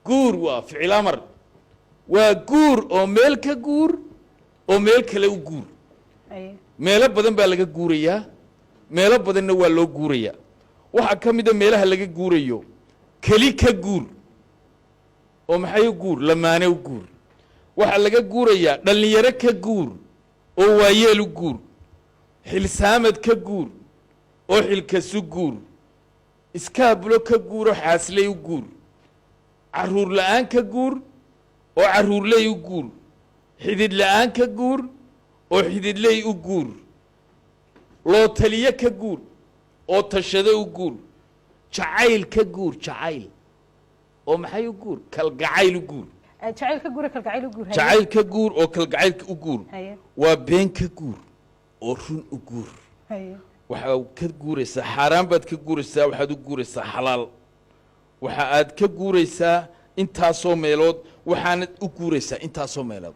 Guur waa ficil amar, waa guur oo meel ka guur oo meel kale u guur. Meelo badan baa laga guurayaa, meelo badanna waa loo guurayaa. Waxaa ka mida meelaha laga guurayo: keli ka guur oo maxay u guur? Lamaane u guur. Waxaa laga guurayaa dhallinyaro ka guur oo waayeel u guur, xilsaamad ka guur oo xilkasu guur, iskaabulo ka guur oo xaasley u guur, carruur la'aan ka guur oo carruurley u guur, xidid la'aan ka guur oo xididley u guur, loo taliye ka guur oo tashado u guur, jacayl ka guur, jacayl oo maxay u guur? Kalgacayl u guur. Jacayl ka guur, kalgacayl u guur. Haye. Jacayl ka guur oo kalgacaylka u guur. Waa been ka guur oo run u guur. Waxaa ka guuraysaa xaaraan baad ka guuraysaa, waxaad u guuraysaa xalaal. Waxa aad ka guuraysaa intaasoo meelood, waxaanad u guuraysaa intaasoo meelood.